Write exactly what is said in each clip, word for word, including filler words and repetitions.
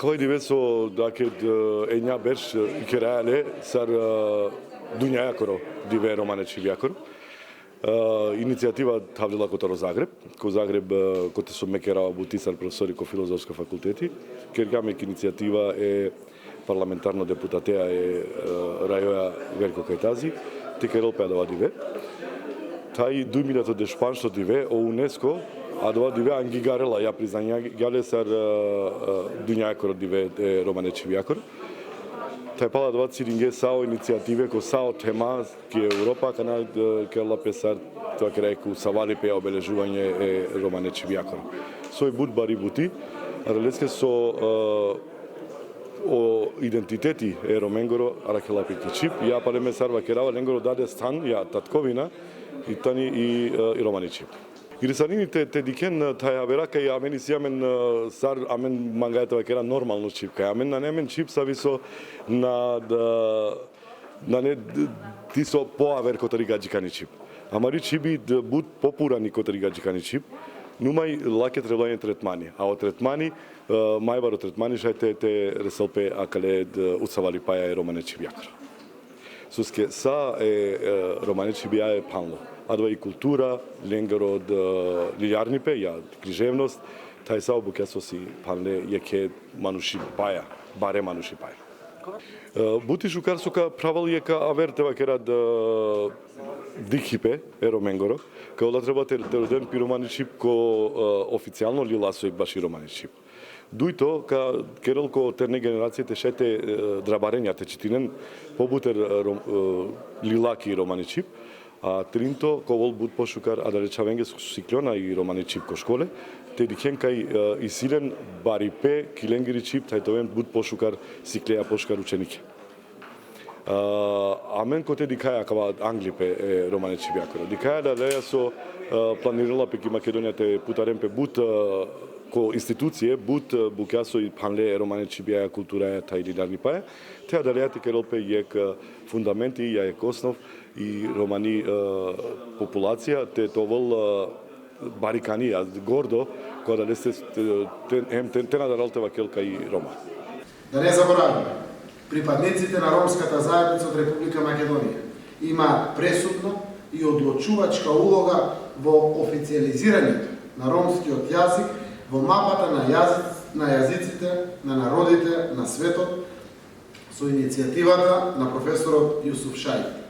Oj dive so dakle, e, enja berš, e, ikeraja le sar, e, dunjajakoro dive romane čhibjakoro. E, inicijativa thavlela kotaro Zagreb, ko Zagreb, e, kote so me kerava buti sar profesori ko Filozofsko fakulteti, kergjam jekh inicijativa e parlamentarno deputateja e, e, rajoja Veljko Kajtazi, te kerel pe adava dive. Thaj duj milja te dešupandžto dive, o UNESCO, adava dive angigarela, ja priznanjagja le sar, e, e, dunjajakoro dive e romane čhibjakoro. Thaj pala adava ciringe sa o inicijative ko sa o thema ki Evropa, kana, e, kerela pe sar, te vakera, jekh utsavalipe, obeležuvanje e romane čhibjakoro. Soj but bari buti, adaleske so, e, o identiteti e Romengoro arakhela pe ki čhib, ja pale me sar vakerava, lengoro dade sthan, ja tatkovina, i tani i, e, i romani čhib. Irisarini te, te dikhen, e, thaj avera kaj amen isi amen, e, sar amen mangaja te vakera normalno čhib, kaj amen nane amen čhib savi so na, da, nane d-, diso po aver kotari gadžikani čhib. Amari čhibi d-, but popurani kotari gadžikani čhib. Numaj lake trebela len tretmani. A o tretmani, e, maj baro tretmani šaj te, te resel pe akale d-, utsavalipaja e romane čhibjakoro. Soske sa e, e, romane čhibjaja phanlo. Adava i kultura, lengoro d-, liljarnipe, ja, književnost, thaj sa o bukja so si phanle jekhe manušipaja, bare manušipaja. E, but i šukar so ka phravel jekh aver te vakera d-, dikhipe e Romengoro, kaj ola treba te, te roden pi romani čhib ko, e, oficijalno lila soj baši romani čhib. Dujto, ka kerel ko terne generacije te šaj te, e, drabaren ja te čitinen pobuter, e, rom-, e, lila ki romani čhib. A trinto, ka ovel but pošukar adale čhavenge so sikljona i romani čhib ko škole, te dikhen kaj, e, isi len baripe ki lengiri čhib, thaj te oven but pošukar sikleja, pošukar učenike. E, amen kote dikhaja akava anglipe e romani čhibjakoro. Dikhaja adaleja so, e, planirela pe ki Makedonija te putaren pe but, e, ko institucije, but, e, bukja so i phanle e romani čhibjaja, kulturaja, thaj liljarnipaja, te adaleja te kerel pe jekh, e, fundamenti, ja jekh osnov, i romani, e, populacija te, te ovel, e, barikani, a gordo, ko adaleste, e, te, em, te, te na daral te vakel kaj Roma. Да не заборавиме, припадниците на ромската заедница од Република Македонија има пресудна и одлучувачка улога во официјализирањето на ромскиот јазик во мапата на јазици-, на јазиците на народите на светот, со иницијативата на професорот Јусуф Шајд.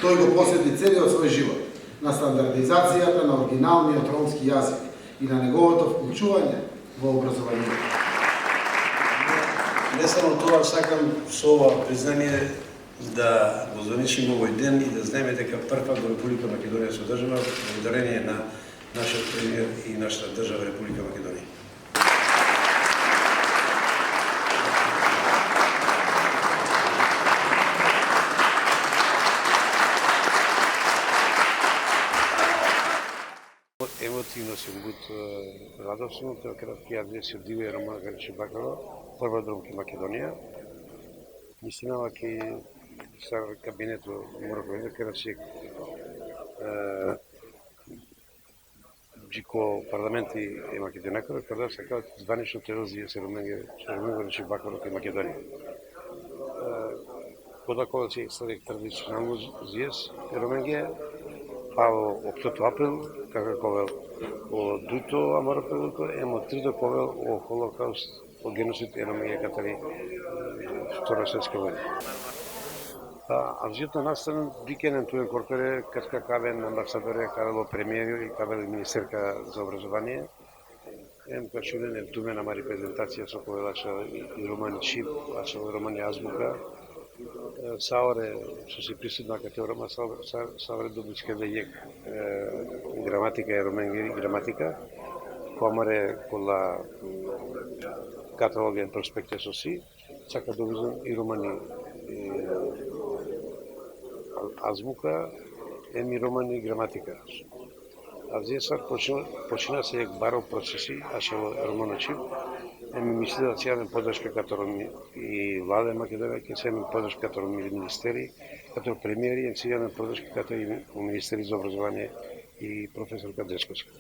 Тој го посвети целиот свој живот на стандардизацијата на оригиналниот ромски јазик и на неговото вклучување во образованието. Не само тоа, сакам со ова признание да го званичим овој ден и да знаеме дека прва во Република Македонија се одржува благодарение на нашиот премиер и нашата држава Република Македонија. Емотивно сум, бут, е, радосно, тоа кратки адреси од Диве Роман Гаричи Бакало, прва дромки Македонија. Мислинава ки сар кабинето мора да кера се, е, џико парламенти е Македонија, кога да сака званично тело зиес Роменге, Роменго Гаричи Бакало ке Македонија. Е, кода кога се стари традиционално зиес Роменге, па о октото април, како ковел о дуто амаро пелуто, емо трито ковел о Холокаст, о геноцид е Роменге катари Втора светска војна. А, а взето настан дикенен туен корпоре, каска кавен амбасадоре, кавел о премиери, кавел министерка за образование. Ем кашунен ем тумен амари презентација со ковелаша и, и романи чип, а со романи азбука. Е, саоре со си присутна категорама, са-, са-, саоре добичкенде јек, е, граматика е Роменги граматика, која маре кола каталоген проспекте со си, сака добизен и романи, е, азбука, ем и романи граматика. А взе сар почина, почина се јек баро процеси, а шо Романо Чип, еми мисли да си јавен поддршка катаро ми-, и влада Македонија, ке си јавен поддршка катаро ми-, министери, катаро премиери, ем си јавен поддршка катаро и министери за образование и професорка Дечковска.